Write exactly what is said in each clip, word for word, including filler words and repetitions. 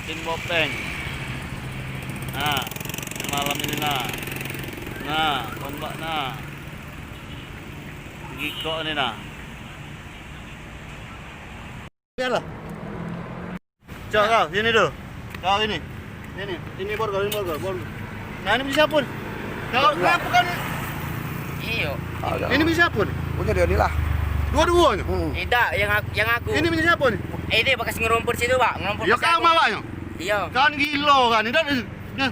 Tin Bopeng. Nah, malam ini nah. Nah, tombak nah. Gikok ni nah. Biarlah. Cok kau, sini tu. Kau ini. Ini, ini borgol, ini borgol, borgol. Nah, ini punya siapa ni? Kau kenapa kau ni? Iyo. Ini punya siapa ni? Punya dia ni lah. Dua-duanya? Hmm. Tidak, yang aku, yang aku. Ini punya siapa ni? Eh, dia bekas ngerumput situ, Pak. Ngerumput. Ya, kau mawaknya? Iyo. Kan gila kan. Ini dah, dah.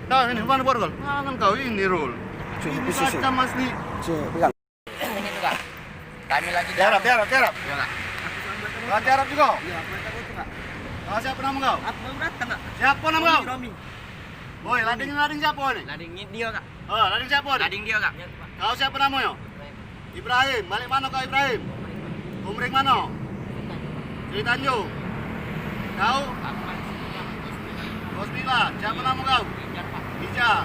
Nah, ini mana borgol? Mana kau ini, Rul? Ini macam asli. Ini tu, Kak. Kami lagi tiarap, tiarap, tiarap. Yo, Kak. Kau tiarap juga? Yo, aku tiarap itu, Kak. Kau siapa nama kau? Aku baru datang, Kak. Siapa nama kau? Romi. Woi, lading, lading siapa ni? Lading ni dia, Kak. Oh, lading siapa ni? Lading dia, Kak. Kau siapa namanya? Ibrahim. Balik mana kau, Ibrahim? Umring mana? Sri Tanjung. Kau? Kau sembilan. Siapa nama kau? Ijal.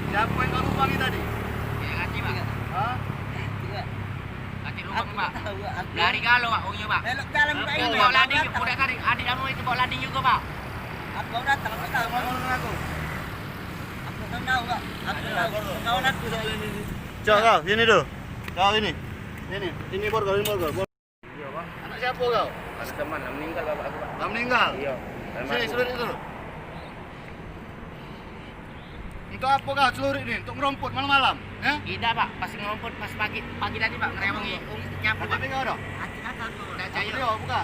Siapa yang kau lubangi tadi? Hah? Lari galo, Pak, orangnya, Pak. Belok jalan, Pak. Bawa lading, budak tadi, adik kamu itu bawa lading juga, Pak. Aku baru datang, aku tahu. Aku tahu, Pak. Aku tahu. Kawan aku soal ini. Cok kau, sini tu. Kau ini. Ini, ini borgol, ini borgol. Iyo, Pak. Anak siapa kau? Anak teman, lah meninggal bapak aku, Pak. Lah meninggal? Iyo. Sini, seluruh itu. Untuk apa kau celurik ni? Untuk ngerumput malam-malam? Eh? Tidak, Pak. Pas ngerumput, pas pagi, pagi tadi, Pak, ngerewangi. Nyapu, Pak. K T P kau dah? Tidak, saya. Dia buka.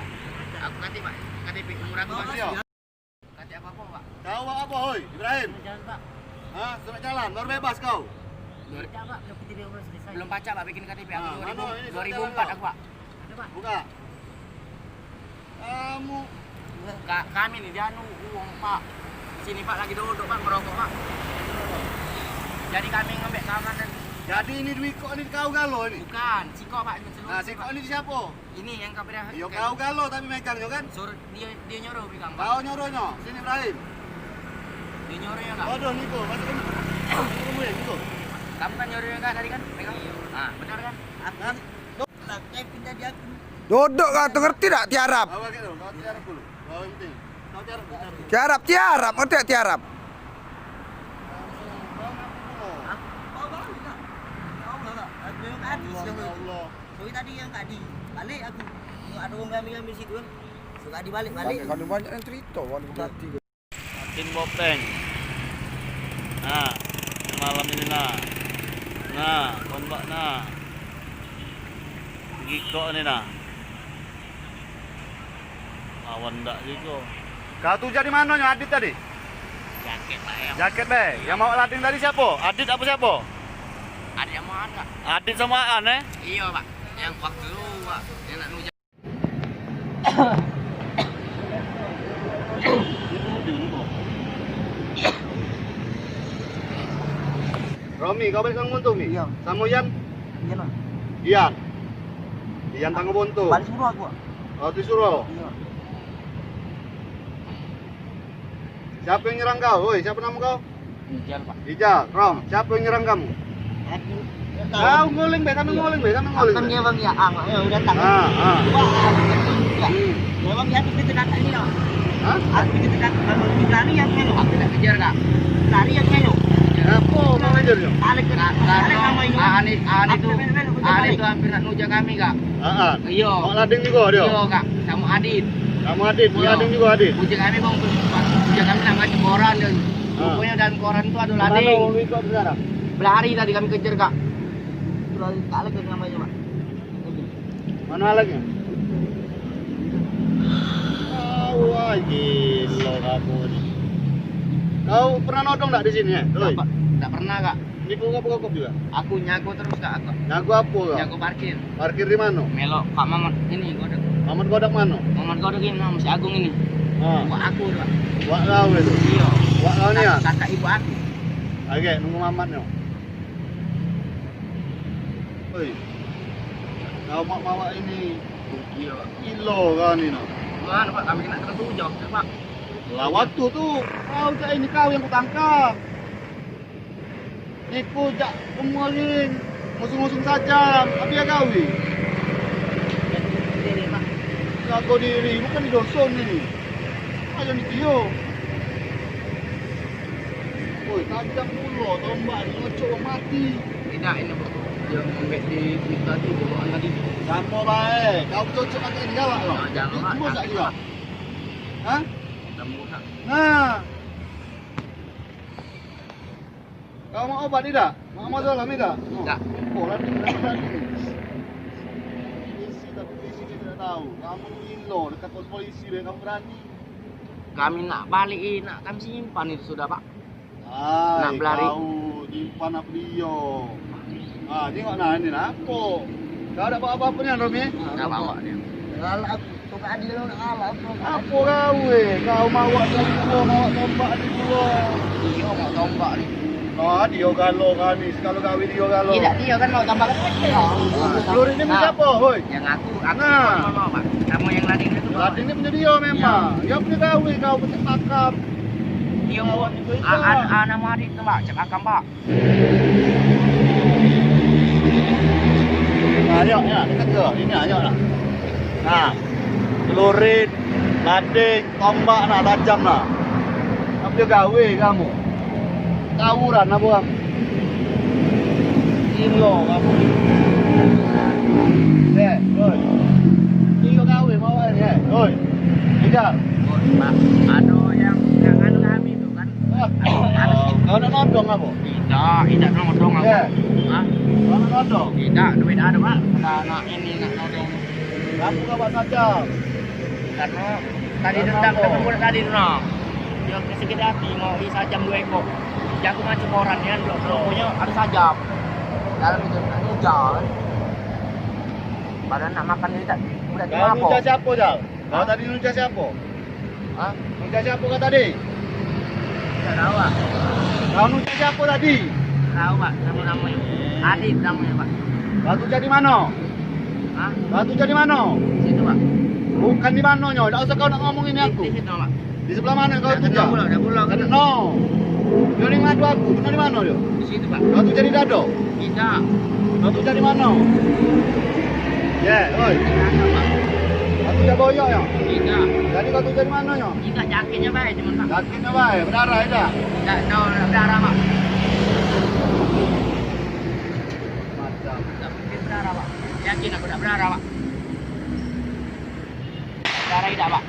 Aku K T P, Pak. K T P umur aku, Pak. Dia. Kate apa-apa, Pak. Kau apa, hoi, Ibrahim? Jalan, Pak. Hah, surat jalan, baru bebas kau? Tidak, Pak, belum K T P belum selesai. Belum pacak, Pak, bikin K T P. Aku dua ribu, dua ribu empat aku, Pak. Ada, Pak. Buka. Kamu. Ka-, kami ni dianu uang, Pak. Sini, Pak, lagi duduk, Pak, merokok, Pak. Jadi kami ngambek keamanan. Jadi ini duit kok ni kau galo ni? Bukan, siko, Pak, ini seluruh. Nah, siko ni siapa? Ini yang kau pernah. Yo, kau galo tapi megang yo kan? Suruh dia, dia nyuruh pegang, Pak. Kau nyuruhnyo, sini Ibrahim. Dia nyuruh ya, Kak? Waduh, Niko, masuk rumah. Masuk rumah ya, Niko. Kamu kan nyuruh ya, Kak, tadi kan? Pegang. Iya. Ah, benar kan? Hah? Lah, saya pindah di aku. Dodok kau tu ngerti dak tiarap? Bawa gitu, kau tiarap dulu. Kau inti. Kau tiarap, kau tiarap. Tiarap, tiarap, ngerti dak tiarap? Aku, kau ngaku dulu. Aku, kau baru, Kak. Ya Allah, Kak. Aku yang tadi, Allah, ya Allah. Sorry tadi yang tadi. Balik aku. Tengok ada orang rame-rame situ kan. Suruh tadi balik, balik. Banyak, kan banyak yang cerita, kan, berarti. Makin bopeng. Nah, malam ini nah. Nah, tombak nah. Gikok ni nah. Lawan dak jugo. Kau tu jadi mano nyo Adit tadi? Jaket, Pak, ya. Jaket be. Yang bawa lading tadi siapa? Adit apa siapa? Adit sama Aan, Kak. Adit sama Aan, eh? Iya, Pak. Yang waktu dulu, Pak. Yang nak nujak. Romi, kau balik Tangan Buntung, Mi? Iya. Sama Ian? Iya, nah. Ian. Ian Tangan Buntung. Balik suruh aku. Oh, disuruh? Iya. Siapa yang nyerang kau? Woi, siapa nama kau? Ijal, Pak. Ijal, Rom, siapa yang nyerang kamu? Aku. Kau nguling be, sambil nguling be, sambil nguling be. Aku dia Bang Yaang, ya udah tak. Ah, ah. Wah, aku tak. Hmm. Memang dia tu kita datang ini, no. Hah? Aku kita datang, kalau dia lari yang melo. Aku tak kejar, Kak. Lari yang melo. Apa mau ngajar dia? Tarik ke, tarik sama ini. Ani, Ani tu, Ani tu hampir nak nujak kami, Kak. Heeh. Iyo. Mak Lading juga dia? Iyo, Kak. Sama Adit. Sama Adit, Mak Lading juga Adit? Bujang kami, Bang, bujang kami nak baca koran tu. Ah. Rupanya dalam koran tu ada Lading. Mana orang ikut sekarang? Belari tadi kami kejar, Kak. Belari tak lagi namanya, Mak. Mana lagi? Wah, gila kamu ni. Kau pernah nodong tak di sini, ya? Oi. Tak, Pak. Tak pernah, Kak. Nipu ngapa kau juga? Aku nyago terus, Kak, aku. Nyago apa kau? Nyago parkir. Parkir di mana? Melok Pak Mamat ini, Godok. Mamat Godok mana? Mamat Godok ini, Mas Agung ini. Ah. Buat aku tu, Pak. Buat kau itu? Iya. Buat kau ni, ya? Kakak ibu aku. Oke, nunggu Mamat ni. Oi. Kau mak bawa ini. Iya, Pak. Gila kau ni, no. Mana, Pak? Kami kena kena tujak, Pak. Lah, waktu tu kau cak ini kau yang kutangkap. Nipu jak kemarin, ngusung-ngusung saja, tapi ya gawe. Jago diri, bukan di doson ini. Ayo ni, yo. Oi, tajam pulo tombak ni, ngocok mati. Idak, ini, Bang. Dia ngambek di, di tadi, bawaan tadi. Samo bae. Kau cocok pakai ini, galak lo. Jangan, Bang. Cuma sak dia. Hah? Kamu, Bang. Nah. Kau mau obat idak? Mau masalah idak? Idak. Oh, lagi, lagi, lagi. Polisi, tapi polisi dia tidak tahu. Kamu ilo dekat pos polisi, biar kamu berani. Kami nak balik, eh, nak kami simpan itu sudah, Pak. Ai, nak belari. Kau simpan apa dia? Ah, tengok nah, ini nah, apa? Kau ada bawa apa-apa ni, Romi? Tak bawa dia. Galak. Tombak adi lo nak galak, bro. Apo gawe? Kau mawak dari pulo, mawak tombak dari pulo. Iyo, mawak tombak ni. Ah, dio galo kau ni. Sekalo gawe dio galo. Idak, dio kan mawak tombak kan. Nah, peluru ni punya siapo, hoi? Yang aku, aku. Nah. Mawak, Pak. Samo yang lading tu, Pak. Lading ni punya dio memang. Iyo. Dio punya gawe kau pecak pakam. Dio mau, a-, a-, a-, namo adik tu, Pak. Cak pakam, Pak. Nah, ayok, ya, dekat ke? Ini, ayok lah. Nah, celurit, lading, tombak, nah, tajam, nah. Apa dia gawe kamu? Tawuran apa kamu? Gilo kamu. Eh, oi. Gilo gawe bawa ni, eh. Oi. Kejar. Pak, anu yang, yang anu kami tu kan. Ah, kau nak nodong apa? Idak, idak nodong aku. Eh. Hah? Kau nak nodong? Idak, duit ado, Pak. Nak, nak ini, nak nodong. Kamu kau buat saja. Karena tadi dendam ketemu tadi tu, nah. Dia sakit hati, mau isi sajam dua ekor. Jago macam orang ni kan, blok-bloknya ada sajam. Dalam itu, nak ngejar kan. Padahal nak makan ni tak, udah. Kau kenapa? Ngejar siapa, Jal? Kau tadi ngejar siapa? Hah? Ngejar siapa kau tadi? Tak tahu, Pak. Kau ngejar siapa tadi? Tak tahu, Pak, nama-namanya. Adit namanya, Pak. Kau tu jadi mana? Hah? Kau tu jadi mana? Situ, Pak. Bukan di mana nyo, tak usah kau nak ngomong ini aku. Di situ, Pak. Di sebelah mana kau tu, Jal? Dah pulang, dah pulang. Kena. Dia ni ngadu aku, kena di mana dia? Di situ, Pak. Kau tu jadi dado? Idak. Kau tu jadi mano? Ye, oi. Idak, Pak. Kau tu jadi boyok, yo? Idak. Jadi kau tu jadi mano, yo? Idak, yakinnyo bae, cuman, Pak. Yakinnyo bae, berdarah idak? Idak, no, berdarah, Pak. Macam. Idak mungkin berdarah, Pak. Yakin aku idak berdarah, Pak. Berdarah idak, Pak.